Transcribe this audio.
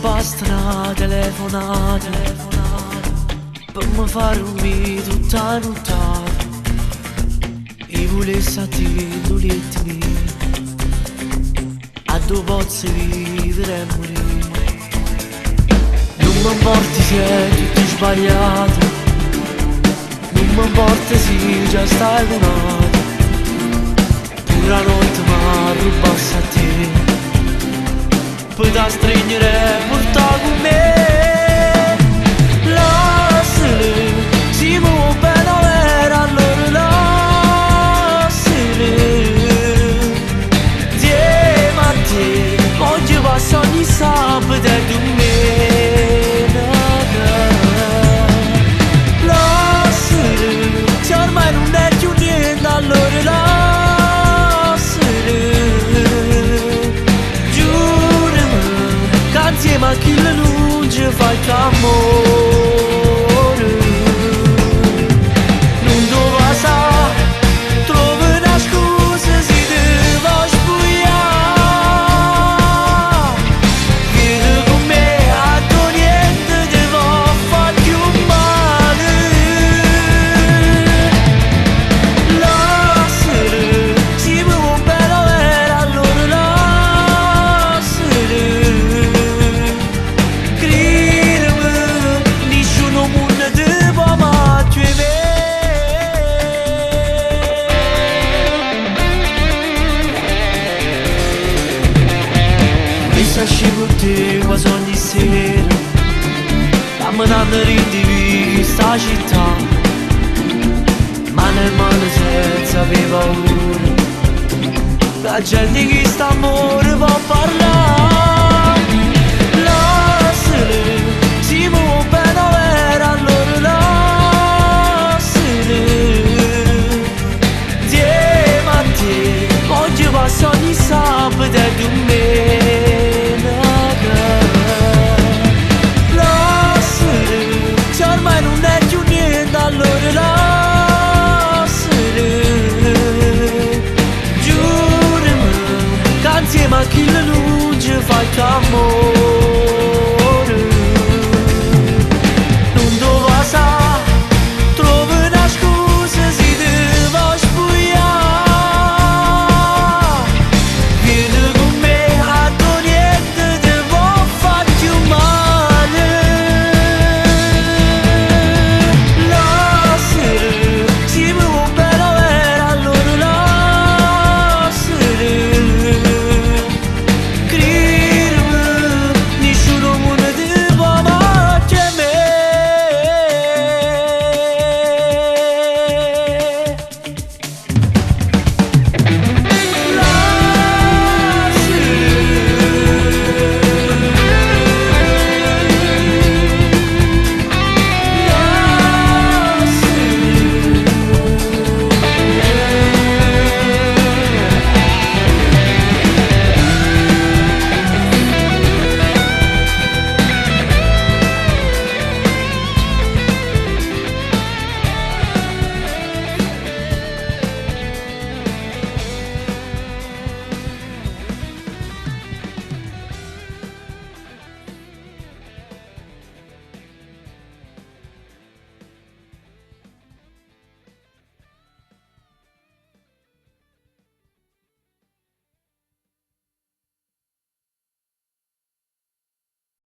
Basta 'na telefonata Pe' me fa dormì tutta 'a nuttata I' vulesse a te dint' 'o lietto mio Addò pozzo vivere e murì Nun me 'mporta si è tutto sbagliato Nun me 'mporta si già stai cu n'ato Pure 'a notte m'arrubbasse a te Pe' t'astregnere e purtà cu me Lassalo, si m' vuò bene overo allora lassalo 'Nzieme a te voglio passà ogni sabato e dummeneca Lassalo, si ormai nun è cchiù niente allora lassalo Giurami ca 'nzieme a chillo nun ce fai cchiù ammore Nun t' 'o vasà, trova 'na scusa si te vo' spuglià Viene cu me addò niente te po' fa cchiù male Lassalo, si m' vuò bene overo allora lassalo Crideme, nisciuno 'o munno te po' amà cchiù 'e me. Vulesse ascì cu te quasi ogni sera Cammenanno dint' 'e viche 'e 'sta città Mano e mano senza avè paura Cu 'a gente 'e chist'ammore po' parlà Lassalo, si m' vuò bene overo allora lassalo 'Nzieme a te voglio passà ogni sabato e dummeneca Lassalo, si ormai nun è cchiù niente allora lassalo Giurami ca 'nzieme a chillo nun ce fai cchiù ammore.